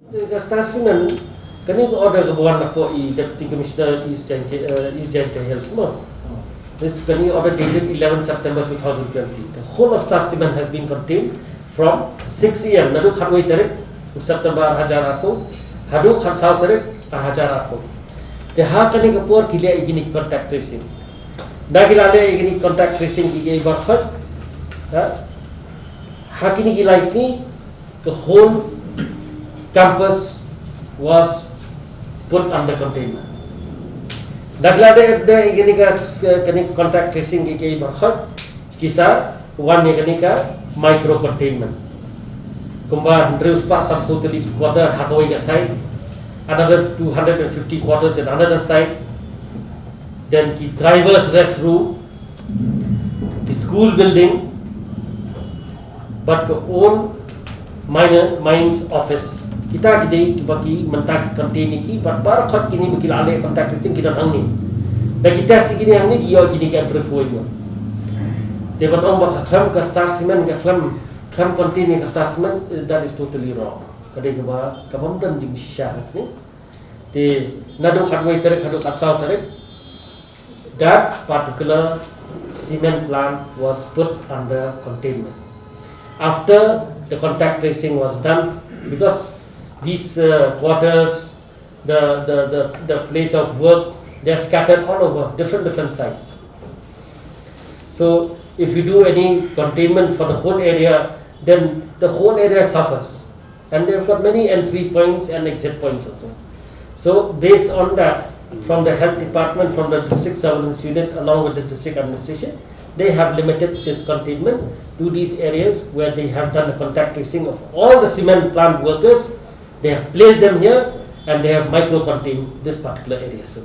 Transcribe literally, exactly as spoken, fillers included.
Ka Star Cement, kane ka order kaba wan napoh i Deputy Commissioner East Jaintia, uh, East Jaintia Hills mo. This kane order dated eleven September two thousand twenty. The whole of Star Cement has been contained from six a m naduh khatwei tarik September ar hajar arphew haduh khatsaw tarik ar hajar arphew. Te ha kane ka por ki leh ïa kine ki contact tracing. Da ki la leh ïa kine ki contact tracing ki, ki bar khot. Ha? Ha kine ki lai sngi, the whole campus was put under containment. Da ki la leh, leh ïa kine ka, ka, kane contact tracing ki, ki bar khot, ki sa wan ïa kane ka micro containment. Kumba hynriew spah sanphew tylli ki quarter ha kawei ka site, another two hundred and fifty quarters in another site, then ki driver's restroom, ki school building, bad ka old miner, mines office. Kita ki dei kiba ki mynta ki contain ïa ki, bad baroh kine ba ki la leh contact tracing ki don hangne. Da ki test ïa kine hangne, ki ïoh kine ki entry fee mo. Te ban ong ba ka khlem ka Star Cement, ka khlem, khlem contain ïa ka Star Cement, eh, that is totally wrong. Ka dei kaba, kaba ym don jingshisha hangne. Te naduh khatwei tarik haduh khatsaw tarik, that particular cement plant was put under containment. After the contact tracing was done, because these, uh, quarters, the, the, the, the place of work, they are scattered all over different, different sites. So if you do any containment for the whole area, then the whole area suffers. And they've got many entry points and exit points also. So based on that, from the health department, from the district surveillance unit, along with the district administration, they have limited this containment to these areas where they have done the contact tracing of all the cement plant workers. They have placed them here and they have micro contained this particular area. So